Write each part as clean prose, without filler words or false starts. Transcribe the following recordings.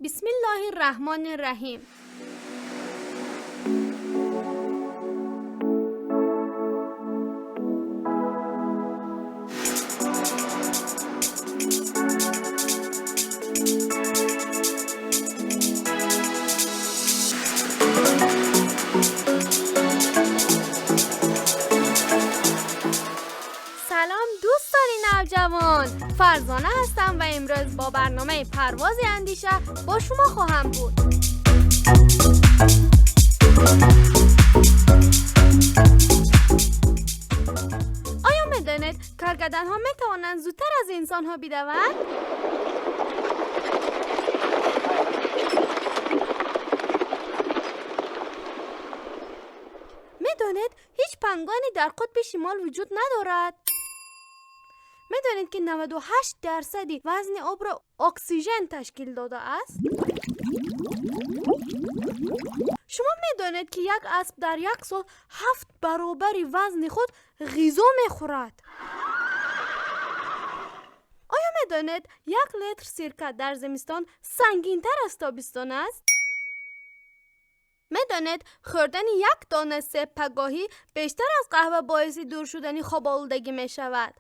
Бисмиллоҳи раҳмони раҳим. سلام دوستان نوجوان، فرزانه هستم و امروز با برنامه پرواز اندیشه با شما خواهم بود. آیا میدانید کرگدن ها میتوانند زودتر از انسان ها بدوند؟ میدانید هیچ پنگوانی در قطب شمال وجود ندارد؟ میدانید که 98% وزن آب را اکسیژن تشکیل داده است؟ شما میدانید که یک اسب در یک سال 7 برابر وزن خود غذا میخورد؟ آیا میدانید 1 لیتر سرکه در زمستان سنگین‌تر از تابستان است؟ میدانید خوردن 1 دانه سیب پگاهی بیشتر از قهوه باعث دور شدن خواب‌آلودگی میشود؟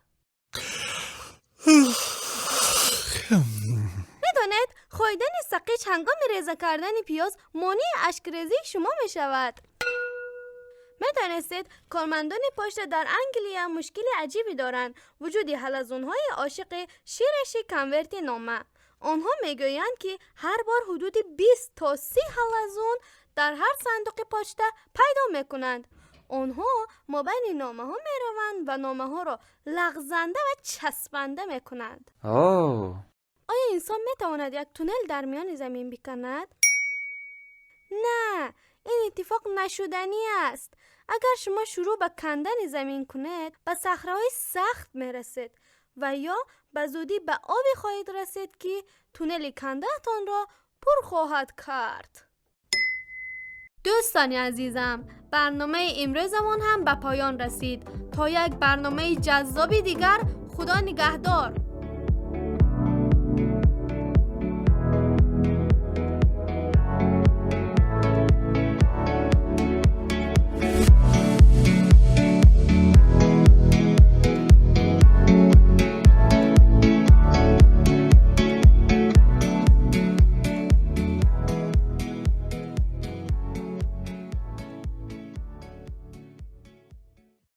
میدانید خوردن سقیچ هنگام ریزه کردن پیاز مانع اشکریزی شما میشود؟ میدانستید کارمندان پشت در انگلیا مشکل عجیبی دارند، وجود حلزون‌های عاشق شیرش کنورت نامه. آنها میگویند که هر بار حدود 20 تا 30 حلزون در هر صندوق پاشته پیدا میکنند. آنها مابین نامه ها میروند و نامه ها را لغزنده و چسبنده میکنند. آیا انسان میتواند یک تونل در میان زمین بکند؟ نه، این اتفاق نشدنی است. اگر شما شروع به کندن زمین کنید، به صخره‌های سخت میرسید و یا به زودی به آبی خواهید رسید که تونل کنده‌تان را پر خواهد کرد. دوستان عزیزم، برنامه امروزمان هم به پایان رسید. تا یک برنامه جذاب دیگر، خدا نگهدار.